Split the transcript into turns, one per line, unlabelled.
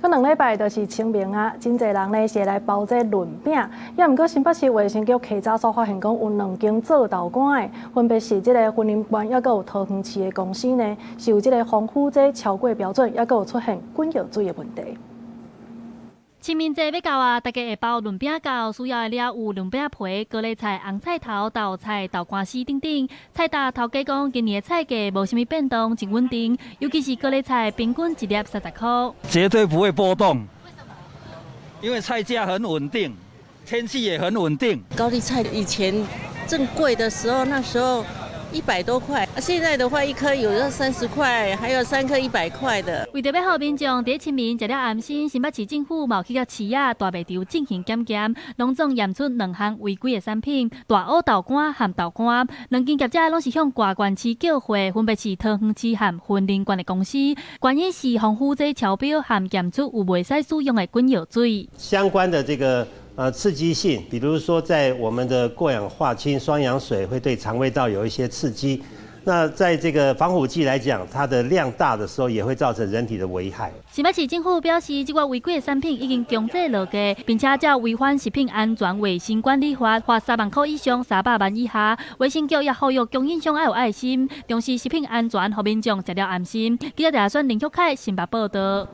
閣兩禮拜就是清明啊，真濟人呢是會來包這潤餅。也毋過新北市衛生局稽查所發現講有兩間做豆乾的，分別是這个雲林縣抑閣有桃園市的公司呢，是有這个防腐劑超過標準，抑閣有出現滾藥水的問題。
清明節欲到啊，大家會包潤餅到，需要的料有潤餅皮、高麗菜、紅菜頭、豆菜、豆乾絲等等。菜擔頭家講，今年的菜價無啥物變動，真穩定，尤其是高麗菜，平均一粒30箍。
絕對不會波動。為什麼？因為菜價很穩定，天氣也很穩定。
高麗菜以前正貴的時候，那時候100多塊，現在的話一顆有的30塊，還有三顆100塊的。
為著欲予民眾佇清明食了安心，新北市政府嘛去到市仔大賣場進行檢驗，攏總驗出兩項違規的產品：大烏豆乾和豆乾。兩間業者攏是向外縣市叫貨，分別是桃園市和雲林縣的公司。原因是防腐劑超標和檢出有袂使使用的滾藥水。
相關的這個刺激性，比如說在我們的過氧化氫、雙氧水會對腸胃道有一些刺激。那在這個防腐劑來講，它的量大的時候，也會造成人體的危害。
新北市政府表示，這個違規的產品已經強制落架，並且照違反食品安全衛生管理法，罰3萬箍以上300萬以下。衛生局也呼籲供應商愛有愛心，重視食品安全，予民眾食了安心。記者謝選林旭凱新北報道。